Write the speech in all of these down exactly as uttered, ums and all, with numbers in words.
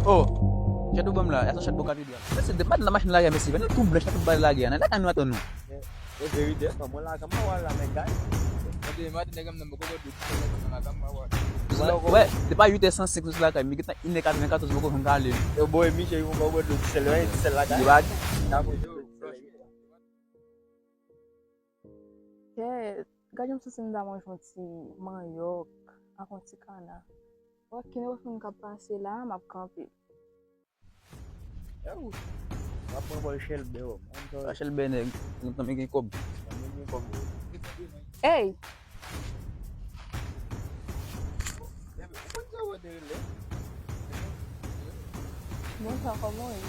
Oh, chat ou ban m la, e sa chat bò katedral. Mesye, depi maten nan machin lage a, mesye, fè nou tou blanch, nan tout bagay lage a, nan lakay nou ap tann nou. E verite, frè, mwen la, kòman w al la, men gay? Gade, maten nèg m nan poko bwè dlo, ti sèl nan lakay m, pa wè. Wè, depi a uit è san senk nou sou lakay, men gentan inè katrevenkatòz poko janm kale. Yo, bò, e Michel, yon poko bwè dlo, ti sèl, yon ti sèl lakay. Yo, pa gen. Kèt, gad jan m santi m ta manje yon ti manyòk ak yon ti kana. Wè, ki nenpòt moun k ap pase la, m ap kanpe. E ou? M ap pran bòl chèlbè, wè. Mwen, pa chèlbè nèg, nou tanmen gen kòb. Tanmen gen kòb, wi. Ey! Bonswa, kòman w ye?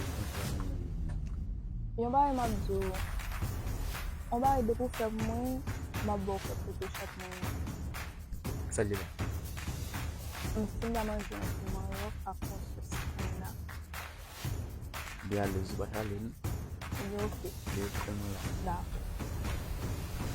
Yon bagay m ap di w. Yon bagay depi w fè pou mwen, m ap ba w fè photoshop mwen. Sa l ye la? M fin ta manje yon ti manyòk ak yon sòs kana. Byen alèz, ou pa chale, non? Li oke. Li oke, mwen la. Dakò.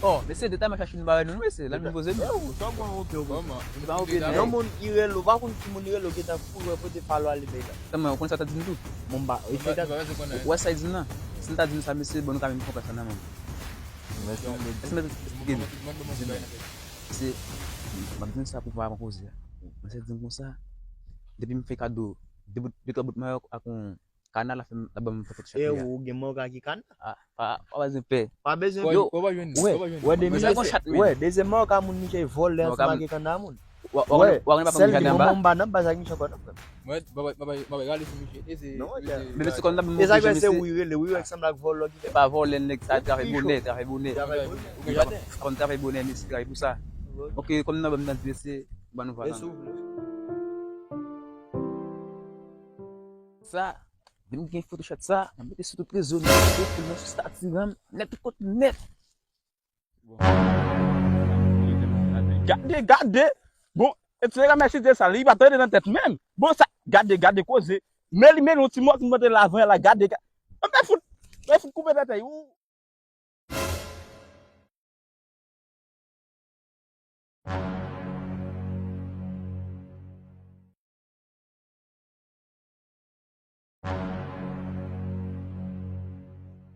Oh, mesye, detay mwen chache nou ba nou, mesye. Lè m poze nou. Sa bon, oke, oke. Se pa oke, non. Yon moun ki rele, ou pa konn ki moun ki rele, ou gentan kouri, wè, pote falo ale bay la. Kòman, ou konn sa ta di m tou? Bon, ba, ou wè sa l di m nan? Si l ta di m sa, mesye, bon, nou ka menm pran plas la nan men m. Èske mwen eksplike nou? Se, m ap di nou sa pou pa pran koze a. Mwen se di m konsa, depi m fè kado de bout, de twa bout mayòk ak yon kana, l ap fè m, l ap ban m fè fòt chat li a. E ou gen mayòk ak ki kana? Ah, pa, pa bezwen pè. Pa bezwen pè. Yo, wè, wè, dezyèm mayòk a moun li che vòlè ansanm ak kana a moun. Wè, sèl ki bon, bon, m pa nan baz ak misye ankò non, frè m. Mwen, mwen, mwen, mwen, mwen rale sou misye. E se, non, e se, men se kòm nan e sa k fè se wi rele, wi, wè, sanble ak vòlò ki fè. Pa vòlè, nèg sa, travay bonè, travay bonè. Travay bonè. Ou konprann? Travay bonè, mesye, travay pou sa. Ok, kòm nan ban m nan di, mesye, ban nou vwa la. Sa, vin gen foto chat sa, mwen mete sou tout rezo, mwen mete sou Instagram, nèt tout kote nèt. Gade, gade. Bon, e ti nèg la mèsi de sa, li pa t rete nan tèt menm. Bon, sa, gade, gade koze. Men li, men yon ti mò ki monte lavan la, gade, gade. Mwen fout, mwen fout koupe tèt ou.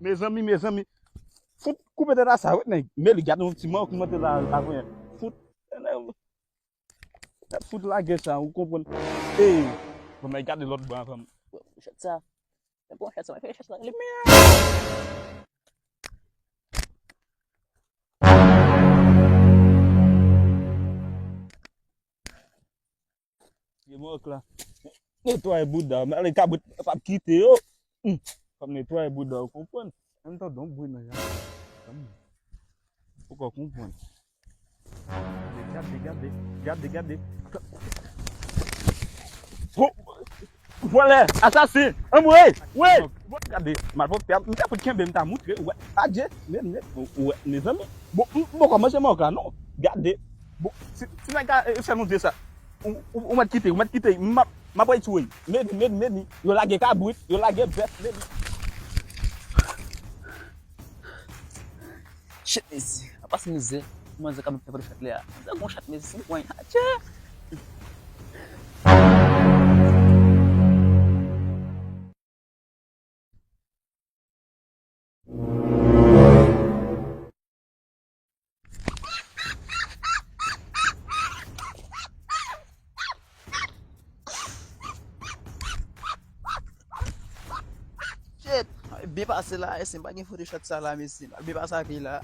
Mezanmi, mezanmi. Fout koupe tèt a sa, wi, nèg. Men li gade yon ti mò ki monte la, la, wi. Fout, fout lagè sa, ou konprann. Ey, bon, men gade lòt bò ankò. Chat sa. Mwen pran chat sa, mwen fè chat sa, li mè. Ye mòk la. Netwaye bouda w, men ale kabrit p ap kite yo. Hum. Fò m netwaye bouda w, konprann? Ann tande yon bri nan jan. Ou ka konprann. Gade, gade, gade, gade. Ho! Vòlè, asasen, anmwe, wi. Gade, malpwòpte a, m ta fout kenbe, m ta moutre, wè, adje, men, men, wè, mezanmi. Bon, m, m poko manje mòk la, non. Gade. Bon, si, si nèg la, e, fè nou di sa. Ou, ou, ou mèt kite, ou mèt kite, m ap, m ap retire. Meni, meni, meni. Yo lage kabrit, yo lage bèf, meni. Shit, mesye. Apa se mizè. Manzè ka fè pran chat li a. Manzè gon chat, mesye. Mwen. Atchè. Shit! Byen pase la, e si m pa gen foto chat sa la, mesye. Byen pase ak li la.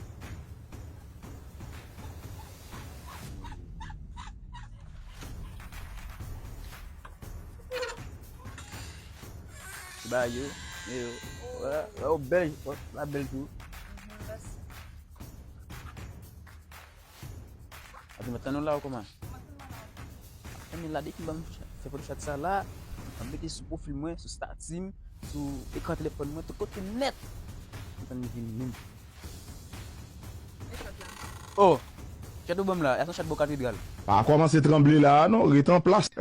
Ti bagay yo, men yo. Wè, wè, yo bèl, la bèl tou. Ati, mwen tann ou la ou kòman? Mwen la depi ban m fè foto chat sa la, m mete sou pwofil mwen, sou stati m, sou ekran telefòn mwen, tout kote nèt. Mwen tann li vini menm. Oh, chat ou ban m la, e sa chat bò katedral. Pa kòmanse tranble la a non, ret an plas.